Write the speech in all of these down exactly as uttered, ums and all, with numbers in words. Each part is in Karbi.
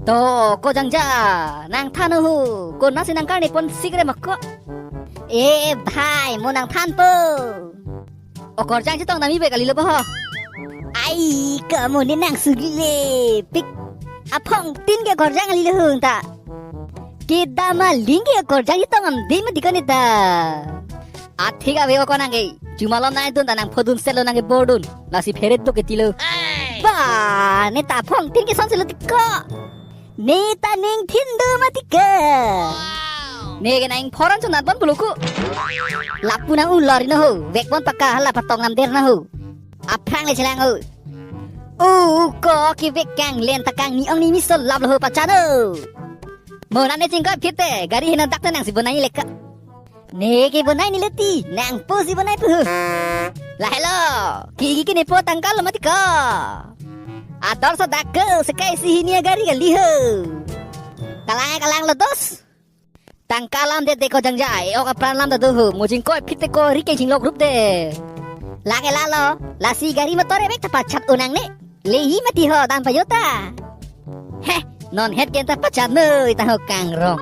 To, ko Jangja, nang than ho, konatsi nang karne pon sikre ma ko. E bhai, mo nang thanpo. O korjang chetong dam-i bek kalilo bo ho. Ai, kamu ne nang sugile pik. Aphongtin ke korjang kalilo hung ta. Kedam aling ke korjang chetong am di ma di ko ne ta. Athik ave ko nang ke. Chuma lom nang dun ta nang phodun selo nang ke bordun. Lasi pheret do ke tilo. Ba, ne ta aphongtin ke son selo ti ko. Ne ta ning thin do ma ti ko. Ne ke nang phoran chonat bon buluku. Lapu nang ulor ino ho. Vek bon paka hala patong nam der na ho. Aphrang le chelang ho. U ko kevek kanglen ta kangni ong ni miso lap lo ho pachan ho. Mo nang ne chingkoi phit te, gari hena dak te nangsi bonai le ka. Ne ke bonai ni leti, nang pusi bonai pu. Lahelo, ki ki ne po tangka lo ma ti ko. Ador so dak ke, sekai si hini gari kali ho. Kalang kalang lo dos. Tangka lam de de ko Jangja, e ok apran lam da do ho, mo chingkoi phit te ko ri ke chinglok rup de. Lake lalo, lasi gari motor e bek ta pachat unang ne. Lehi ma ti ho dam pajo ta. Heh, non het ken ta pachat noi ta ho kangrong.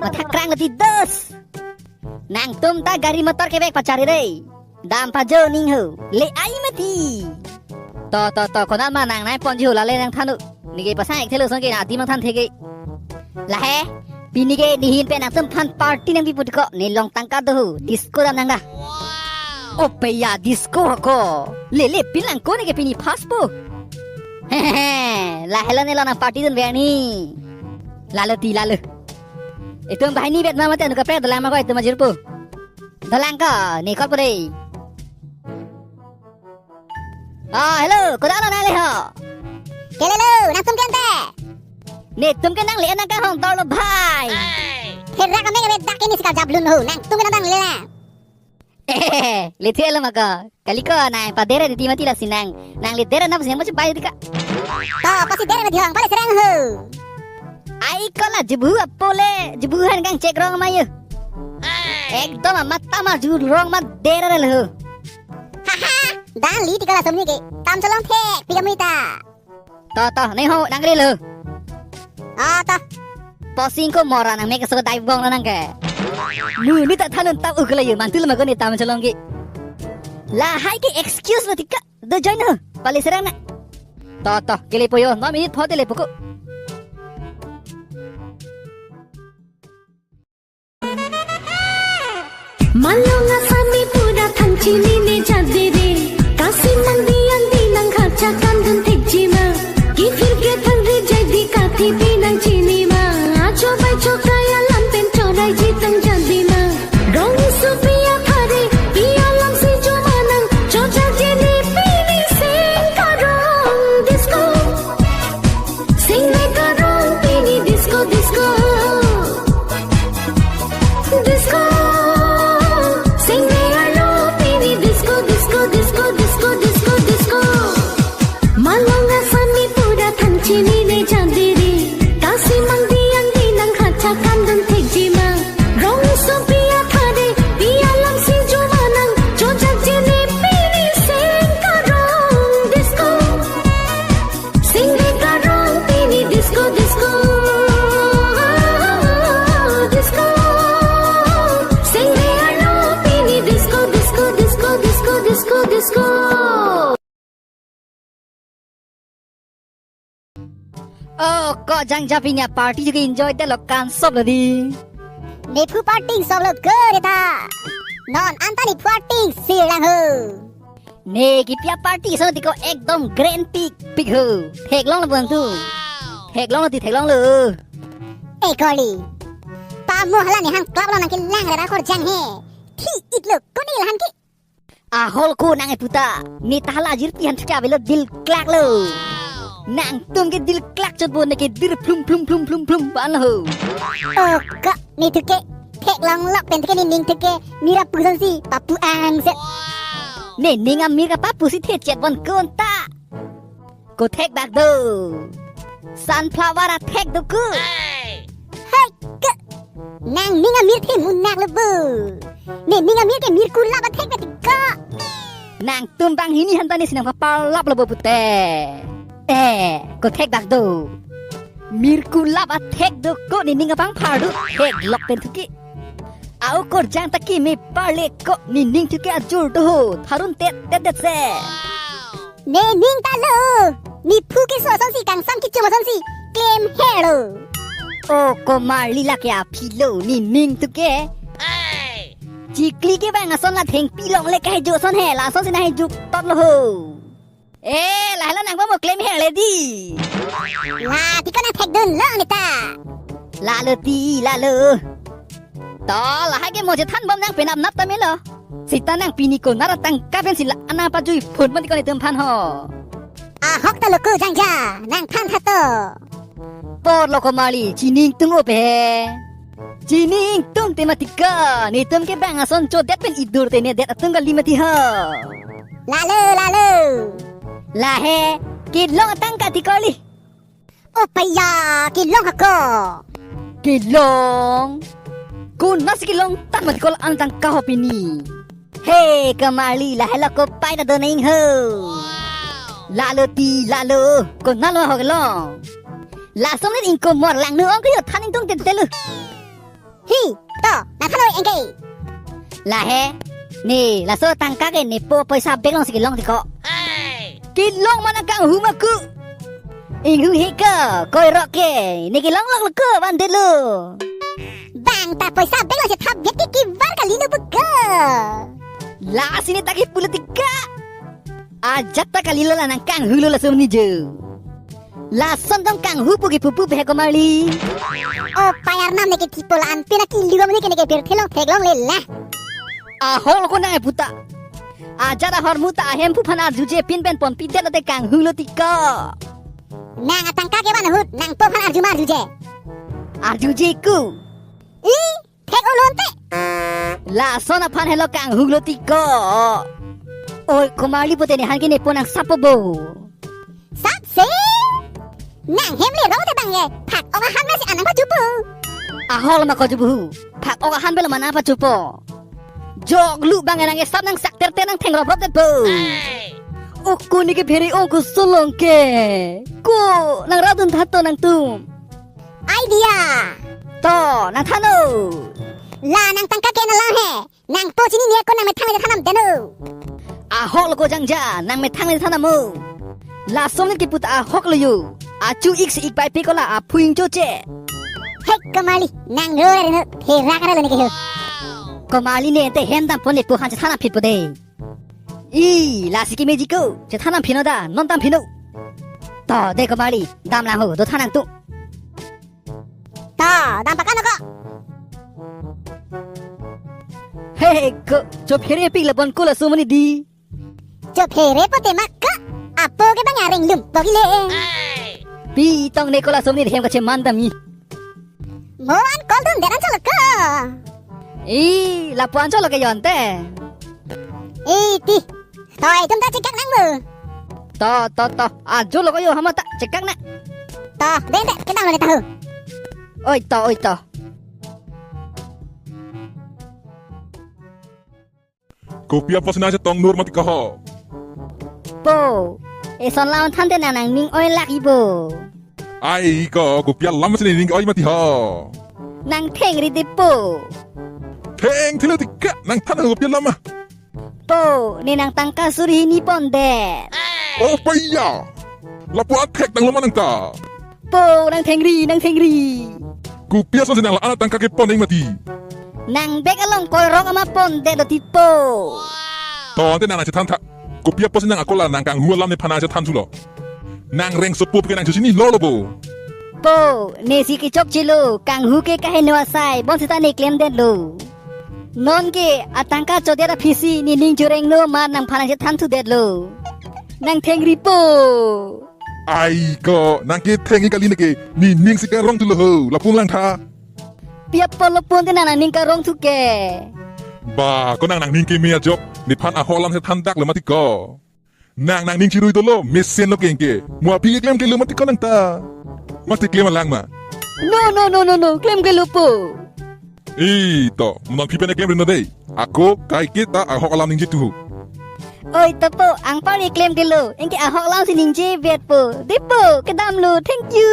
Matha krang lo ti dos. Nangtum ta gari motor ke bek pachat re. Dam pajo ning ho. Le ai ma ti. To, to, to, konat ma nang nai ponji ho lale nang than ho. Ne ke pasang ek thelo song ke na adim nang than theke. Lahe, pini ke nihin pen nangtum aphan party nangpi pu ti ko, ne long tangka do ho, disco dam nang da. O pe ya disco ho ko. Lele pin lang ko ne ke pini phas po. Lahelo ne long nang party dun ver ni. Lalo ti lalo. Itum bahai ni bet ma mate anu kaprek dolang ma ko itum ajir po. Dolang ko, ne call po dei. Ah, hello, kodak lo nang le ho. Ke lelo, nangtum ke ante. Netum ke nang le nang kahong dor lo bhai. Therak kami kami dak ini si kajap lun ho, nangtum ke nang le lang. Le thelo ma ko. Kali ko nang padere di mati lasi nang. Nang le dere na pasi mo chebai di ka. To, pasi dere ma di hong, pale serang ho. Ai ko la jebu apole, jebu han kangchek rong ma yo. Ekdom amat tama ju rong ma dere lo ho. Haha, dan li ti ko la somni ke. Tam cholong thek, pi kami ta. To, to, ne ho, nang rilo. Ah, to. Posing ko mora nang mek so dai bong lo nang ke. Mu ni ta thanun ta ukla yo, mantul ma ko ne tam cholong ke. Lahai ke excuse lo ti ka. Do join ho, pale serang na. To, to, kele po yo, no minute phote le puku. Malong asami pura thang chinine jadire. Kasi mang diang di nang khacha kandun thekji ma. Kifir ke thang ri jadi kati pi nang chini ma. Acho bai chokai alam pen chorai ji tang jadi ma. Rong supi athare, pi alam si jo manang, choja jeni pini sing karong disco. Sing me karong pini disco, disco. Disco. Sing me arlo pini disco, disco, disco, disco, disco, disco. Malong asami pura thang chinine jadire. Kasi mang diang di nang khacha kandun thekji ma. Rong supi athare, pi alam si jo manang, choja jeni pini sing karong disco. Sing me karong pini disco, disco. Disco. Sing me arlo pini disco, disco, disco, disco, disco, disco. Oh, ko Jangja pini aparty juga enjoy de lo kan sop lo di. Nephu party sop lo kere ta. Non anta nephu party sirang ho. Ne kipi aparty so ti ko ekdom grand pik pik ho. Theklong lo bang tu. Theklong lo ti theklong lo. Eh, Koli. Pamo hala ne hang club lo nang kelang ra ra kor jang he. Thi it lo ko ne lahan ke. Ahol ko nang eputa, ne ta hala jirpi han thika belo dil klak lo. Nangtum ke dil klak chot bo ne ke dir plum plum plum plum plum ban lo ho. Oh, ka ne tu ke theklong lok pen tu ke ne ning tu ke mira puson si papu ang set. Ne ning amir ka papu si the chet bon kon ta. Ko thek bak do. Sunflower athek do ku. Hai ke. Nang ning amir the munak lo bu. Ne ning amir ke mir kulap athek na ti ka. Nangtum banghini aphan ta nesi nangpaparlap lo bo pute. Eh, ko thek dak do. Mirkulap athek do ko, nening apangphar do. Theklok pen thuke. Au korjang ta keme parle ko, nening thuke ajur do ho. Tharun tet tet det se. Nening ta lo. Nephu keso asonsi, kangsam kechum asonsi klem helo. O komarli, lake aphi lo, nening thuke. Chikli ke bang ason la thengpi longle kahejo ason he, lasonsi nanghejo tot lo ho. Eh, lahelo nangpo mo klem helo di. La ti ko nangthekdun lo neta. Lalo ti, lalo. To, lahai ke mo chethan bom nang penap nap ta melo. Sita nang pini ko nara tangka pensi la-an nangpajui phone man ti ko netum aphan ho. Ahok ta lo ko jangja, nangthan tha to. Por lo komarli, chini ingtung o pe. Chini ingtung te mati ko, netum ke bang ason chodet pen idur te nedet atum kali mati ho. Lalo, lalo. Lahai, kelong atangka ti ko li. O paiya, kelong ako. Kelong. Konatsi kelong tang mati ko la-an tangka ho pini. He komarli, lahelo ko pai ta do nang ho. Lalo ti, lalo. Konat lo ho kelong. Lason neli ingkoi mor lang nu ong ko yo than ingtung tet tet lo. Hi, to, nangthan oi engke. Lahai, ne, laso tangka ke nepo poisa bag alongsi kelong ti ko. Kelong ma nang kanghu ma ko. Inghu he ko, koirok ke, ne kelong lok lo ko, van det lo. Bang ta poisa bag alongsi thap biat ke kevar kali lo bo ko. Lasi neta kepu lo ti ko. Ajat ta kali lo, la nang kanghu lo laso mini jo. Lason tong kanghu pu kepu pu pe komarli. O pai arnam, ne kethipo la-an pina kili bom ne ke ne ke birthe long theklong le la. Ahok lo ko nang epu ta. Ajat ahormu ta ahemphu aphan arjuje pin pen ponpi det lote kanghu lo ti ko. Nang atangka kevan ahut nangpo aphan arju ma arjuje. Arjuje ko. I, thek o lonte. Lason aphan helo kanghu lo ti ko. Oi komarli, pute nephan ke nepo nang sap po bo. Sap se. Nang hem le rong te bang ye. Phak ok ahan mesi anang pachupo. Ahok lo ma ko chupo hu. Phak ok ahan belo ma nang pachupo. Jok lu bang ye nang ke sap nang sak ter ter nang theng rop rop det po. O ko ne ke phere ong ko solong ke. Ko nang radun tha to nangtum. Idea. To, nangthan o. La nang tangka ke nang lang he. Nangpo chini ne ko nang methang le thanam det o. Ahok lo ko jangja, nang methang le thanam o. Lason le kepu ta ahok lo yo. Achu ik si ik pai pe ko la aphu ingcho che. He komarli, nang ro re no, he ra ka ra lo ne ke ho. Komarli ne te hem dam pon nepo aphan chethan aphi po de. I, lasi kemeji ko, chethan amphi no da, non dam phi no. To, de komarli, dam lang ho, dothan nangtum. To, dam pakan ko. He, he, ko, chophere pik labon ko laso mini di. Chophere pote ma ko, apo ke bang areng lum po gile. Pi tong ne ko laso mini hem kacheman dam ni. Mo an call dun det an cholo ko. I, lapu an cholo ke yon te. I, ti. To, itum ta chekak nang bo. To, to, to. Ajo lo ko yo hama ta chekak na. To, den te, kedang lo ne ta ho. Oi to, oi to. Kopi apotsi nang chetong nur mati ko ho? Po, eson la-an than te nang nangning oi lak i bo. Ai ko, kopi alam si nening oi mati ho? Nang thengri de po. Thengthilo ti ko, nangthan ho kopi alam ma. Po, ne nang tangka suri hini pon det. O paiya. Lapu an thek tang lo ma nang ta. Po, nang thengri, nang thengri. Kopi asonsi nang la-an atangka kepon nang mati? Nang bag along koirok ama pon det lo ti po. To, ante nang nang chethan tha. Kopi apotsi nang ako la nang kanghu alam nephan nang chethan thulo? Nang reng sopo ke nang chesini lo lo bo. Po, nesi kechokche lo, kanghu ke kaheno asai, bonsita ne klem det lo. Non ke atangka chodet aphisi nening choreng no ma nangphan nang chethan thu det lo. Nang thengri po. Ai ko, nang ke thengri kali ne ke, nening si karong thulo ho, lapu an lang tha. Pi apot lo pon te nang nangning karong thu ke. Ba, ko nang nangning keme ajok, nephan ahok alam chethan dak lo mati ko. Nang nangning chirui dolo, mesen lo keng ke. Mo aphi keklem ke lo mati ko nang ta. Mati klem alang ma. No, no, no, no, no, klem ke lo po. I to, mo non phi pen keklem ri no dei. Ako, kaike ta ahok alam ningje thu ho. Oi, topo, angpar keklem kelo, anke ahok alam si ningje vetpo. Depo, kedamlo, thank you.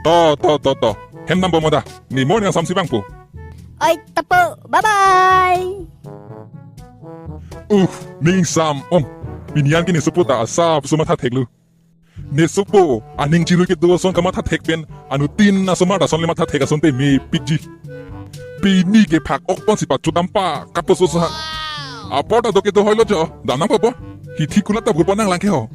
To, to, to, to. Hem dampo mo da. Ne mo ne samsi vangpo. Oi, topo, bye bye. Uh, ning sam ong. Pini an ke ne sopo ta asap so matha theklo. Ne sopo, aning chirui kedo ason kamatha thek pen, anuttin asomar ason le matha thek asonte mepikji. Pini ke phak ok ponsi pachudam pa, kaposo sa. Apor ta do kedo hoilo jo, dam nangpo po. Hithi kulat ta burpo nanglang ke ho.